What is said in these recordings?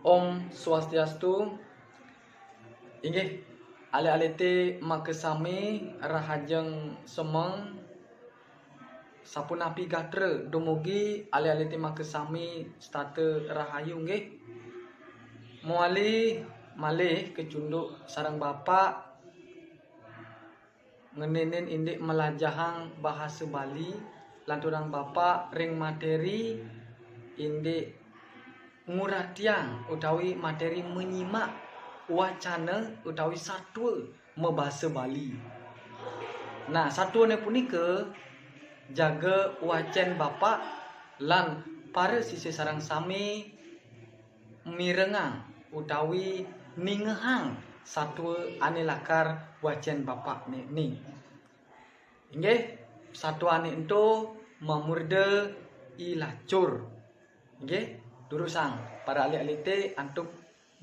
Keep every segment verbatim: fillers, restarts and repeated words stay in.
Om Swastiastu. Inggih, alit-alité makasami rahajeng semeng, sapunapi gatra dumugi alit-alité makasami setata rahayu nggih. Mawali malih kacunduk sareng Bapak ngeninin indik melajahang bahasa Bali, lanturang Bapak ring materi indik nguratiang utawi materi menyimak wacana utawi satua mabasa Bali. Nah, satuane punika jaga wacen Bapak lan para sisia sareng sami mirengang utawi ningehang satua ane lakar wacen Bapak ne ni. Inggih, satuane ento mamurda I Lacur. Inggih, durusang para alit-alite antuk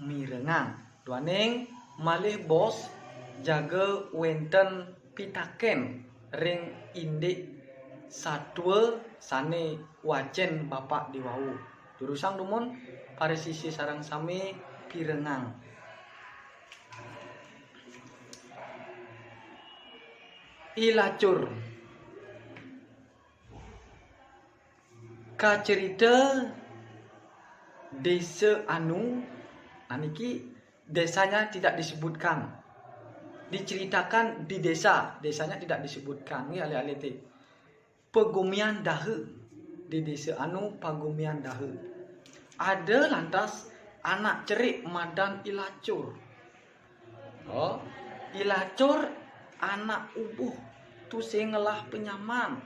mirengang. Duaning malih bos jaga wenten pitaken ring indik satua sane wacen Bapak diwau. Durusang dumun para sisia sareng sami pirengang. I Lacur. Kacerita Desa Anu, nah niki desanya tidak disebutkan. Diceritakan di desa, desanya tidak disebutkan. Nggih, alit-alite. Pagumian Daha. Di Desa Anu, Pagumian Daha. Ada lantas anak cerik madan I Lacur. Oh, I Lacur anak ubuh, tusing ngelah penyaman.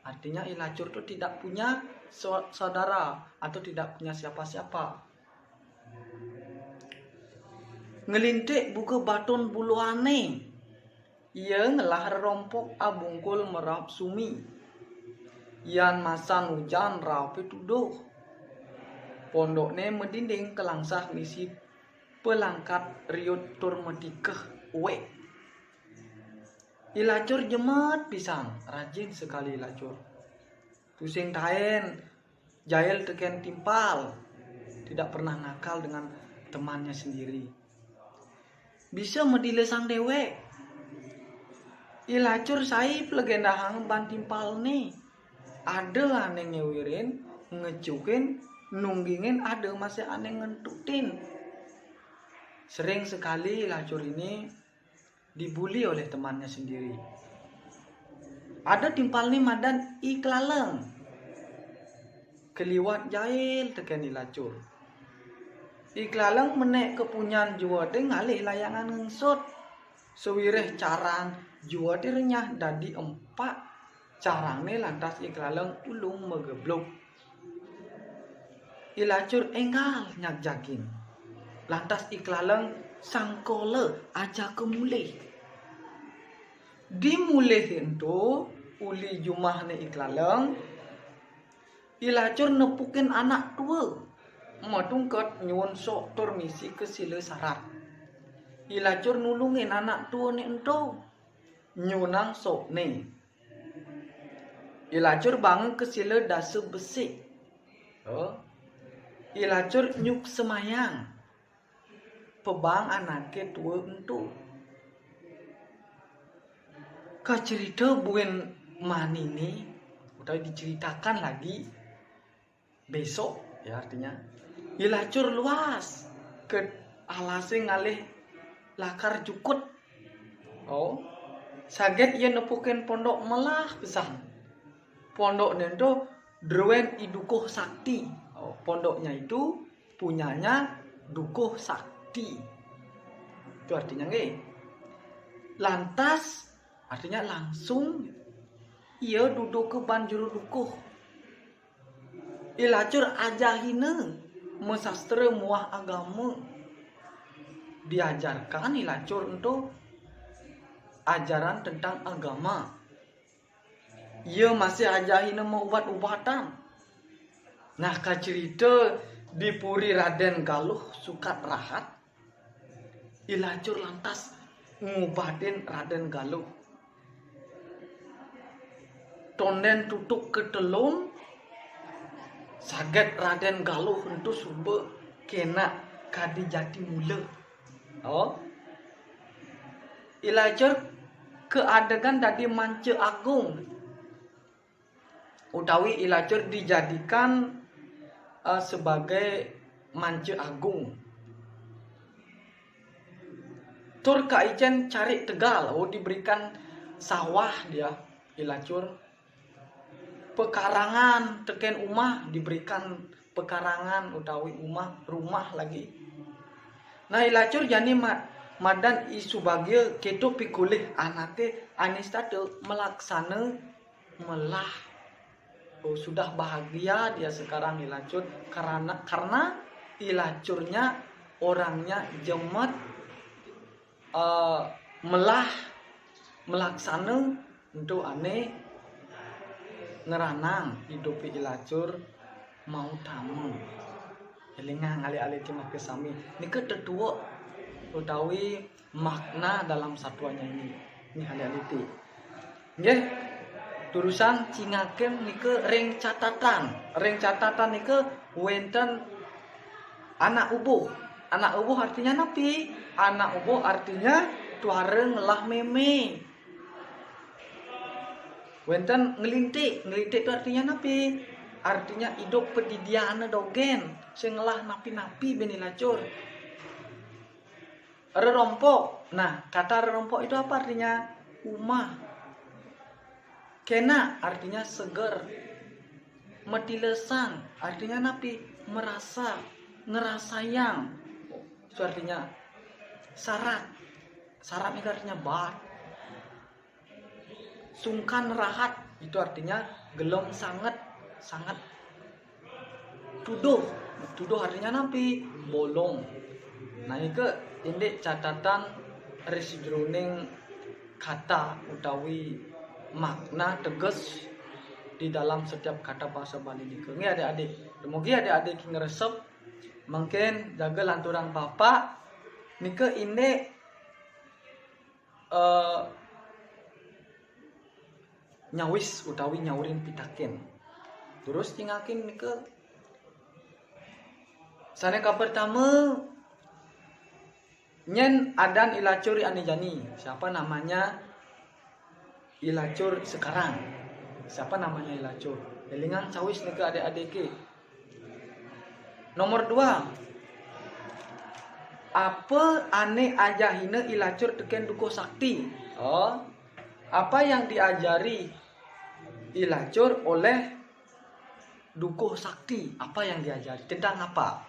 Artinya I Lacur tu tidak punya sau-, saudara atau tidak punya siapa-siapa. Nglintik buka batun buluane, ia ngelah rerompok abungkul meraup sumi. Yan masan ujan raupe tuduh. Pondokne madinding kalangsah misi palangkat riut tur matikeh uwek. I Lacur jemet pisan, rajin sekali I Lacur. Tusing taen, jail teken timpal, tidak pernah nakal dengan temannya sendiri. Bisa madilesang dewek. I Lacur sai plegendahang ban timpalne. Ada ane ngewirin, ngecukin, nunggingin, ada masih ane ngentutin. Sering sekali I Lacur ini dibuli oleh temannya sendiri. Ada timpalne madan I Klaleng. Kaliwat jail teken I Lacur. I Klaleng menek kapunyan jua te ngalih layangan ngengsut. Sawireh carang jua te renyah dadi empak, carangne lantas I Klaleng ulung mageblug. I Lacur enggal nyagjagin. Lantas I Klaleng sangkala ajaka mulih. Di mulih ento, uli jumahne I Klaleng, I Lacur nepukin anak tua, matungked nyuun sok tur misi ka sila sarat. I Lacur nulungin anak tuane ento nyuunang sokne. I Lacur banga ka sila dasa besik. Oh. I Lacur nyuk semayang. Pabang anake tua ento. Kacerita buin manine utawi diceritakan lagi besok, ya, artinya. I Lacur luas ke alase ngalih lakar jukut. Oh, saget ia nepukin pondok melah pisan. Pondokne ento druen I Dukuh Sakti. Oh, pondoknya itu punyanya Dukuh Sakti. Itu artinya nggih. Lantas, artinya langsung ia duduka ban juru dukuh. I Lacur ajahina masastra muah agama. Diajarkan I Lacur ento ajaran tentang agama. Ia masih ajahina maubat-ubatan. Nah, kacerita di Puri Raden Galuh Sukat Rahat, I Lacur lantas ngubatin Raden Galuh. Tonden tutuk katelun, saget Raden Galuh ento suba kenak kadi jati mula. Oh. Ilacur keadegan dadi manca agung. Utawi ilacur dijadikan uh, sebagai manca agung. Tur kaicen cari tegal, oh, diberikan sawah dia ilacur. Pekarangan teken umah, diberikan pekarangan utawi umah, rumah lagi. Nah, ilacur jani ma- madan i subagia keto pikulih anake anistata melaksana melah. Oh, sudah bahagia dia sekarang ilacur karena karena ilacurnya orangnya jemet, uh, melah melaksana untuk ane ngeranang hidup ilacur mau tamu. Elingang alih-alih terima kasih sami. Nika tetuuk utawi makna dalam satuannya ini. Ini alih-alih ti. Nggih. Turusan cingaken nika ring catatan. Ring catatan nika wenten anak ubuh. Anak ubuh artinya napi? Anak ubuh artinya tuara ngelah meme. Wenten ngelintik. Ngelintik itu artinya napi? Artinya hidup pedidian dogen. Sing ngelah napi-napi bini lacur. Rerompok. Nah, kata rerompok itu apa artinya? Umah. Kena artinya seger. Metilesang artinya napi? Merasa, ngerasayang. Itu artinya sarat. Sarat itu artinya bat. Sungkan rahat itu artinya gelem sanget, sanget tuduh. Tuduh artinya napi? Bolong. Nah, nika indik catatan ri sajeroning kata utawi makna teges di dalam setiap kata bahasa Bali nika. Nggih adik-adik, dumugi adik-adik ki ngresep, mungkin jaga lanturang bapak nika indik eh, nyawis utawi nyaurin pitaken. Terus tingakin nika sane kapertama, nyen adan ilacur ane jani. Siapa namanya ilacur sekarang? Siapa namanya ilacur? Elingang cawis nika adik-adik ke. Nomor dua, apa ane ajahina ilacur teken dukuh sakti? Oh, apa yang diajari ilacur oleh dukuh sakti? Apa yang diajari? Tentang apa?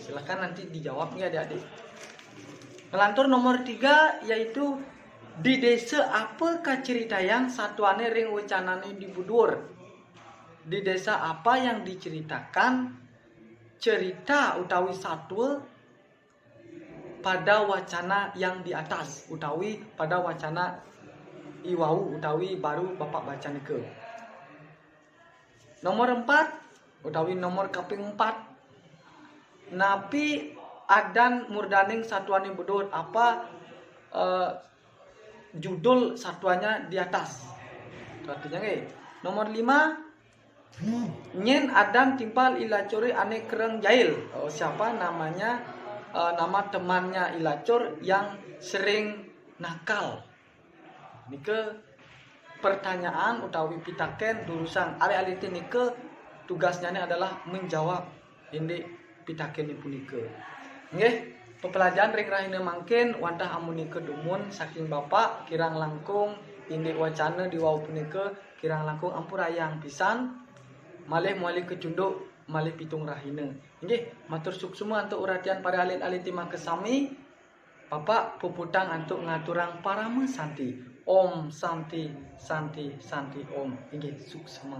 Silakan nanti dijawabnya adik-adik. Ngelantur nomor tiga, yaitu di desa apa kaceritayang satuane ring wecanane di budur? Di desa apa yang diceritakan cerita utawi satwa pada wacana yang di atas utawi pada wacana iwau utawi baru bapak baca nika? Nomor empat utawi nomor kaping empat, napi adan murdaning satuane budur? Apa eh, judul satuannya di atas? Artinya nggih. Nomor lima, nyen adan timpal ilacure ane kereng jail? Oh, siapa namanya, eh, nama temannya ilacur yang sering nakal? Nika pertanyaan utawi pitaken durusang. Adik-adik nika tugasnya ini adalah menjawab indik pitaken punika. Nggih, pepelajaran ring rahina mangkin wantah amunika dumun saking Bapak, kirang langkung indik wacana diwau punika kirang langkung ampurayang pisan, malih mawali kacunduk, malih pitung rahina. Inggih, matur suksma antuk uratian para alit-alit makasami. Bapak puputang antuk ngaturang parama santi. Om Santi, Santi, Santi Om. Inggih, suksma.